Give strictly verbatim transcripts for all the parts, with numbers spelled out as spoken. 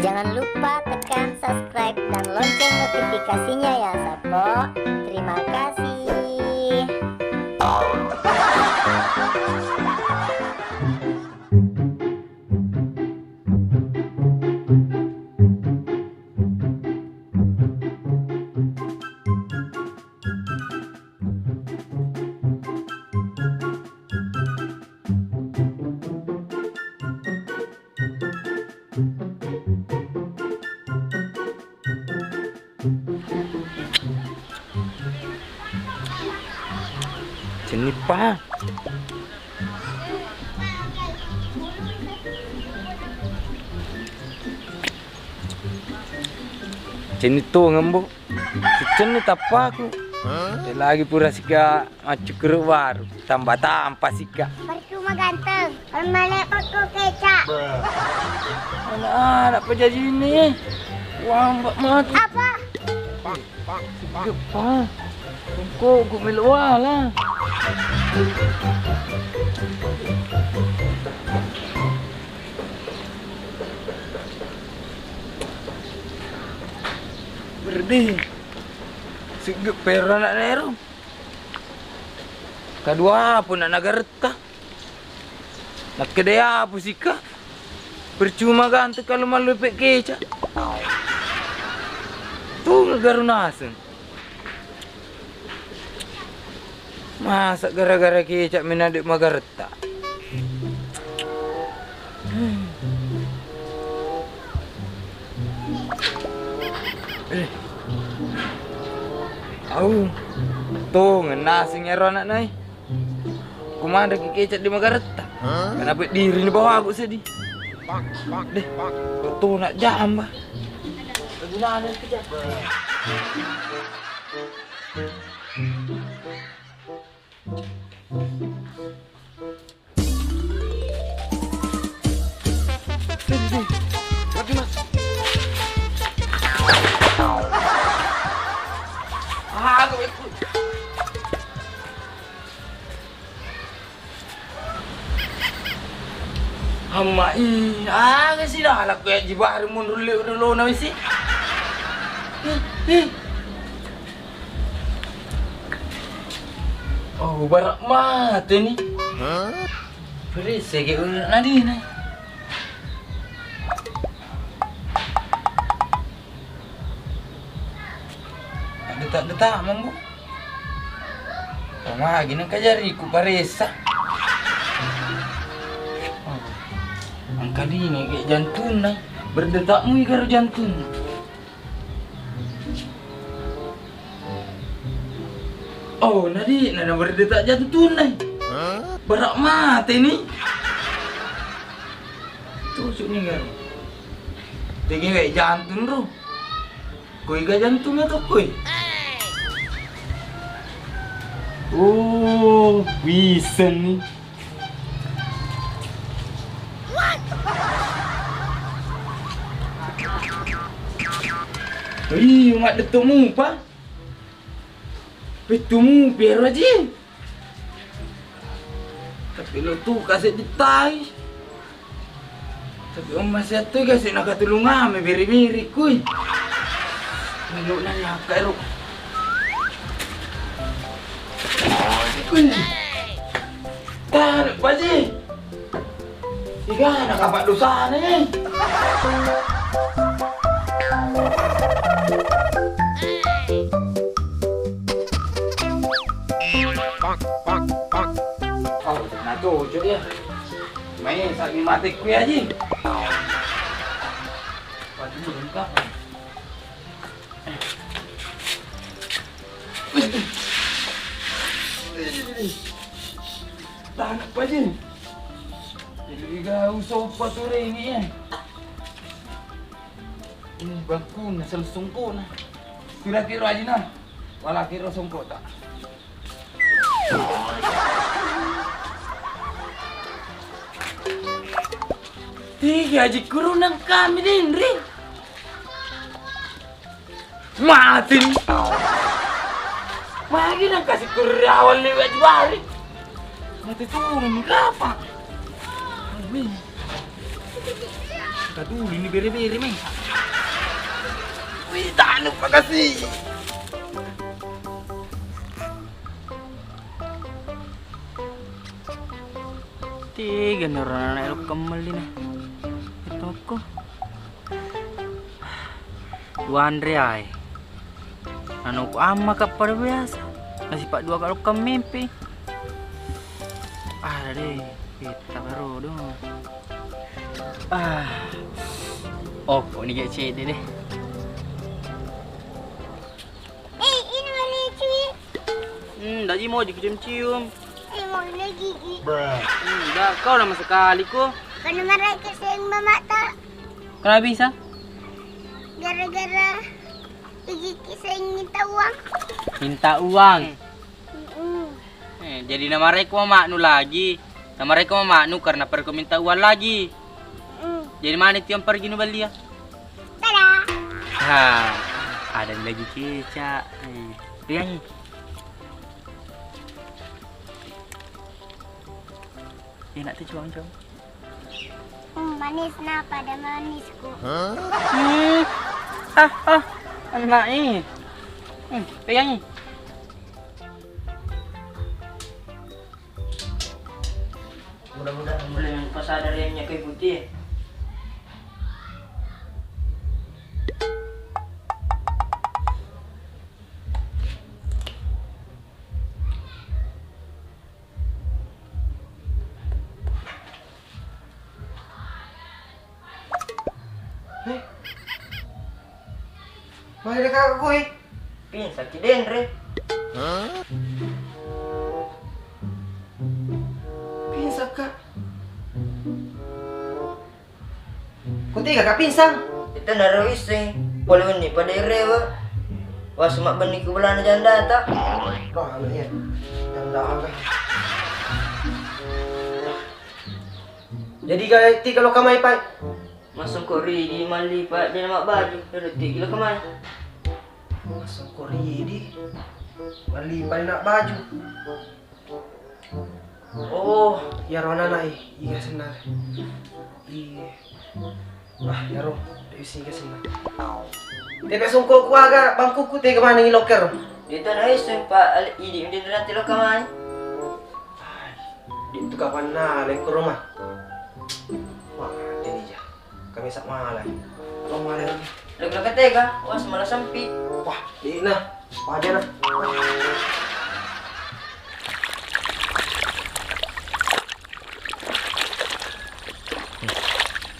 Jangan lupa tekan subscribe dan lonceng notifikasinya ya, Sappo. Terima kasih. Cennipa. Cenni tongeng, Bu. Sicenni tappaku. Hah? Lagi pura sika maccukkuru baru, tambah tampa sika. Percuma ganteng, kalau melepak kok kecap. Anak-anak apa jadi ini? Wah, mbak mati. Apa? Gepa. Engko ku melo wala. Berdi. Sigge pero anak nero. Kadua pun anak garetta. Nakkeda apa sika? Percuma ganteng kalau malu pe keca. Tu garu naseng. Masa gara-gara kecap menade magaretta? Eh. Au. Tongeng naseng ero anak nai. Kumandaki kecap di magaretta. Kenapa diri ni bawa aku sedih? Deh, foto nak jamba. Gimana kecap? Amma i, aga si lalakku ya jibari mundur liu dulu na wisi. Ih, ih. Oh, barak mate ni. Perisse ke unek nadina. Detak-detak mambu. Pamagi nengka jari ku paressa. Angka dini ke jantunna. Berdetakmu igaro jantunna. Oh, nadi nana berdetak jantunna. Barak mate ni. Tusuk ni garo. Tege we jantung ro. Koi ga jantung atau koi? Oh, bisa ni. Ih, mak detuk mupa. Pitu mupi ero aji. Tapi lo tu kasih ditai. Tapi om masih atu kasih nakatulung ame beri-beri kui. Melo nani akka ero. Kui. Tahan, Pak Ji. Igana kapang dosana, eh. Oh, nah cocok ya. Main saat ni mati kui aji. Waduh, lengkap. Tanak pa je. Jadi gau sopa sore ini ya. Ini bangku na sel sungko na. Kira-kira aja na. Wala kira sungko tak. Tiga aja kurunang kami dindri. Mati. Magi nang kasih kurri awal lewat jari. Mati turun berapa? Wih. Kaduli ni bere-bere, meh. Wih, tanu, makasih. Tega ni orang anak elok kemmelli na. Toko. Wanre ai. Nanoku amma ka pada biasa. Nasipa dua kalo kemmempe. Ah, deh, kita baru dong. Ah. Oh, kok ni cedde deh. Eh, ini mana cuy? Hmm, tadi mau dicium-cium. Eh, mau lagi gigi. Hmm, dah, kau lama sekali ko. Karena marah ke sayang mama tak. Kenapa bisa? Gara-gara gigi sayang minta uang. Minta uang. Hmm. Mm-mm. Eh, jadi namarekko mamanu lagi. Namarekko mamanu karena perko minta uang lagi. Mm. Jadi mana itu yang pergi nu beli ya? Tada! Ha, ada lagi kecak. Eh, pegangi. Enak tuh, cuang-cuang. Hmm, manis na pada manisku. Hmm. Ah, ah, anak ini. Hmm, pegangi. Mudah-mudahan boleh pasadar yang nyakai putih. Eh? Mana kakak kui? Pingsan ki denre. Pingsan kak. Kutega ka pingsan? Itu naro isseng. Pole wenni pada irewe. Wah, semak benni ku belana janda ta. Wah, anu iya. Janda aga. Jadi ga ti kalau kamai pai? Masongko ridi malli pai dena mabbaju. Dena ti kilo kamai. Masongko ridi malli pai nak baju. Oh, iyaro anana e, iga senna. Iye. Wah, iyaro, de' isseng iga senna. Tepe songko ku aga bangkuku tega maneng ilokkero. Itu na isseng pa idi mending nanti lokka mai. Ai, di tu kapanna lekko rumah. Wah, ini ja. Kami sak malai. Tong malai lagi. Lagi tega, wah semala sempit. Wah, ini nah. Wajar nah.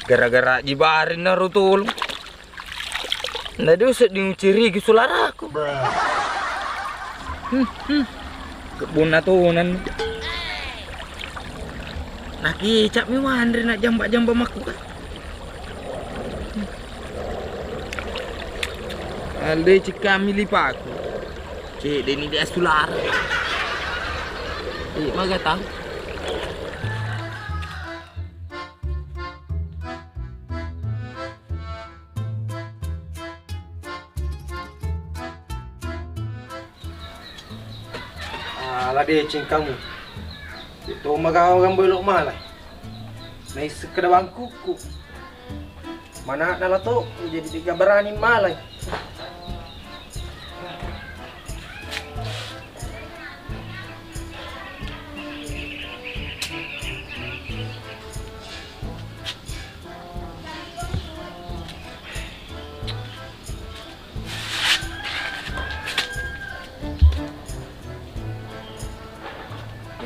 Gara-gara jibarin naru tulung. Nda diusik diucirigi sularaku. Hmm, hmm. Kebunna tunan. Nakicak mi wanre nak jamba-jamba makku kan. Alde cikami lipaku. Cedde ni dia sulara. Iya maga tahu. Ala deceng kamu. Itu magawa gambo elo malai. Naisseng kada bangkuku. Mana nala to jadi tiga berani malai.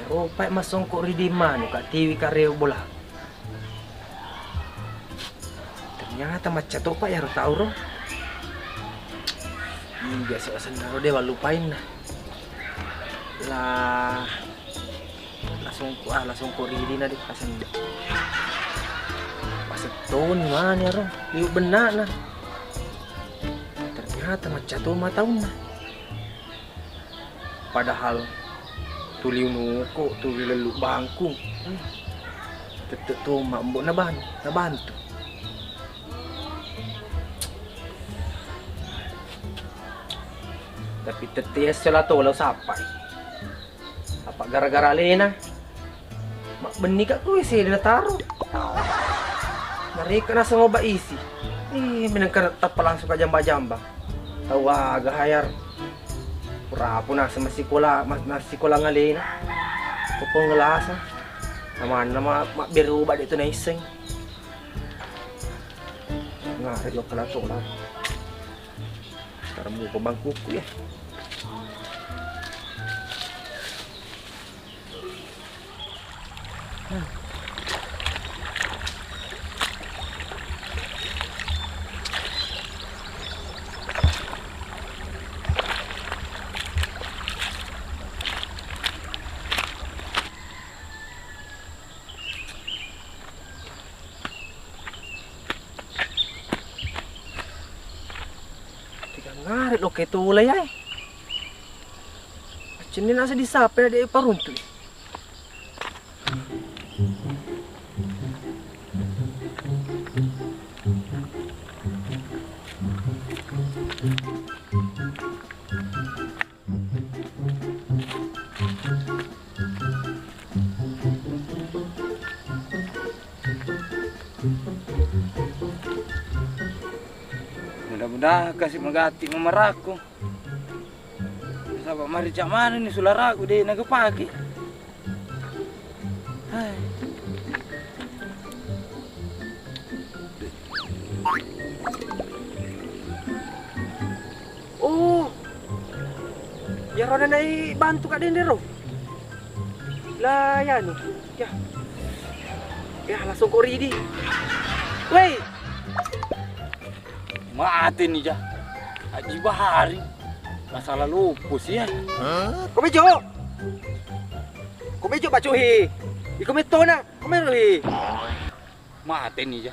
Rupai masongko ri dimmanu ka tiwi kareo bola. Ternyata macca topa iyaro tau ro. Iga so asenna ro de wallupainna. Lah, langsung ku, ah, langsung ku ridina de asenna. Pasettoni mani ro, liu bennana. Ternyata macca to mataunna. Padahal tuli unuko, tuli lellu bangkung. Tette to mambo naban-, nabantu. Tapi tette esso la to la usappai. Apa gara-gara alena? Mabbenni ka kuwi sedena taro. Narekka naseng obat isi. Ih, menengka tappa langsung ka jamba-jamba. Tau aga hayar. Purapo naseng massikola, mas-, massikola ngalena. Ko pengelasa. Namanna ma-, mabbere obat de' tu naisseng. Ngare jokka la tola. Sekarang buka bangkuku ya. Tiga ngare lo ke tula ya. Accinni nasa disape de' paruntu. Mudah-mudahan kasi magatti mamarakku. Nasaba marica manenni sularaku de' nagapake. Hai. Oh. Iyaro nanai bantu ka dendero. La yanu. Ya. Ya, langsung ko ridi. Wei. Mate ni ja. Aji Bahari. Masalah lupus ya. Ko bejo. Ko bejo bacu hi. Iko metona. Ko mero hi. Mate ni ja.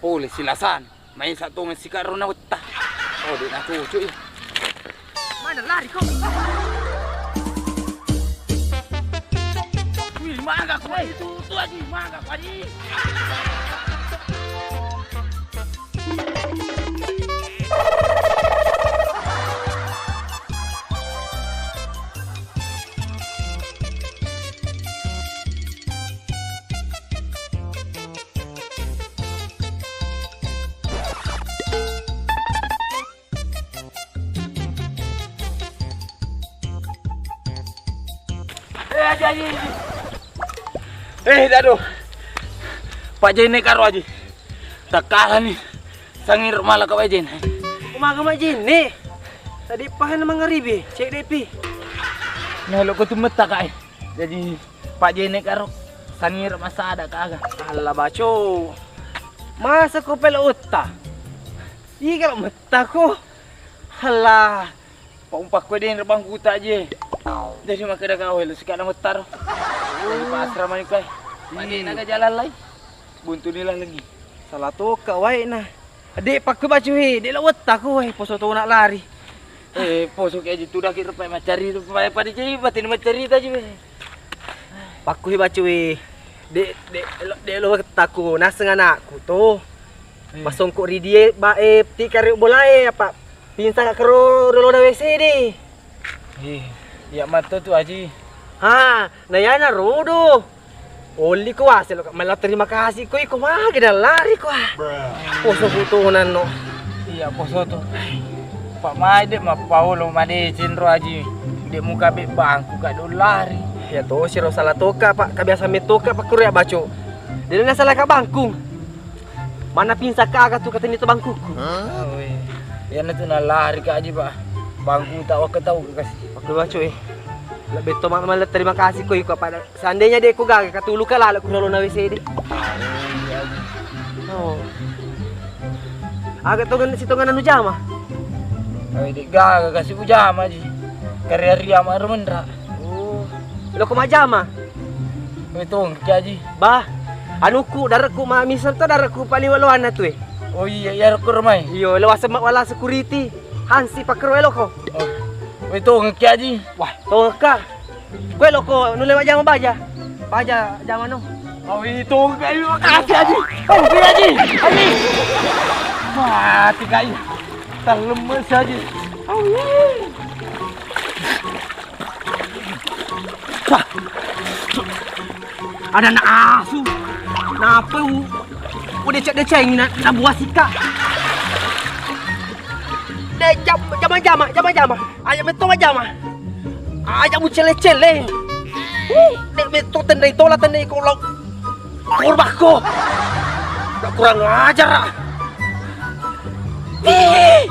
Pole silasan. Main satu ngasih karo na wetta. Oh, de' na cucu ya. Mana lari kok? Wih, maga ko itu, tuh aji, maga ko aji. Eh, aji, aji, aji. Eh, dado. Pak Jene karo aji. Takkala ni. Sangir mala ka Pak Jene. Umaga Pak Jene. Tadi pahan mangaribi, cek depi. Nah, lo ko tumetta ka, eh. Jadi Pak Jene karo sangir masada kaga. Allah baco. Masa ko pelo utta? Ih, kalau metta ko. Allah. Pak umpak ko den bangkuta je. Jadi makkeda kau lo sikana metta ro. Jadi pasra mani kai. Pak Jene naga jalan lai. Buntu ni lalengi. Salah toka wae na. De' pakku bacu he, de' lo wetta ko wae poso tona lari. Eh, poso ke aja tu daki rupai macari rupai pada jadi batin macari ta je. Pakku he bacu he. De', de' lo, de' lo wetta ko naseng anakku to. Eh. Masongko ri die ba, eh, ti kare bolae apa? Pingsan ka kero ri lona W C de. Eh, iya matto tu aji. Ha, na yana rodo. Olli ko wase lo, mela terima kasih ko iko mage dan lari ko, ah. Poso ku tonan no. Iya, poso tu. Pak mai de' mappaolo madeceng ro aji. De' muka be bangku ka do lari. Ya to, siro salah toka, Pak. Kabiasa metoka, Pak, kuro ya baco. De' na salah ka bangku. Mana pingsan ka aga tu katanya tu bangkuku. Oh, iya. Iya na tu nalari ka aji, Pak. Bangku tak wakka tau kasi. Wakka baco, eh. Lebih to ma-, malah terima kasih ko iko pada. Seandainya de' ko gaga, katulu ka lalo ku lalo na W C de. Oh. Aga tongan si tongan anu jama? Ai de' gaga kasi ujama ji. Karya ria ma rumenra. Oh. Lo ko majama? Itu ki aji. Bah, anuku darekku ma misal to darekku paliwa lo ana tu e. Oh iya, iya ko rumai. Iyo, lo wasem wala security. Hansi pakro elo ko. Oh. Itu ki aji. Wah, tongekka. Koe loko nulle majjama baja. Baja jamano. Awi tongekka, ayo kasih aji. Oh, iya aji. Aji. Mati kai. Terlemes aji. Awi. Wah. Ada anak asu. Kenapa u? Udah cek deceng na, na buah sika. Dek jam jama jama jama jama. Aja metto jama. Aja mu cele cele. Dek metto tendai tola tendai kolok. Korbakko. Kurang ajar ah. Ih.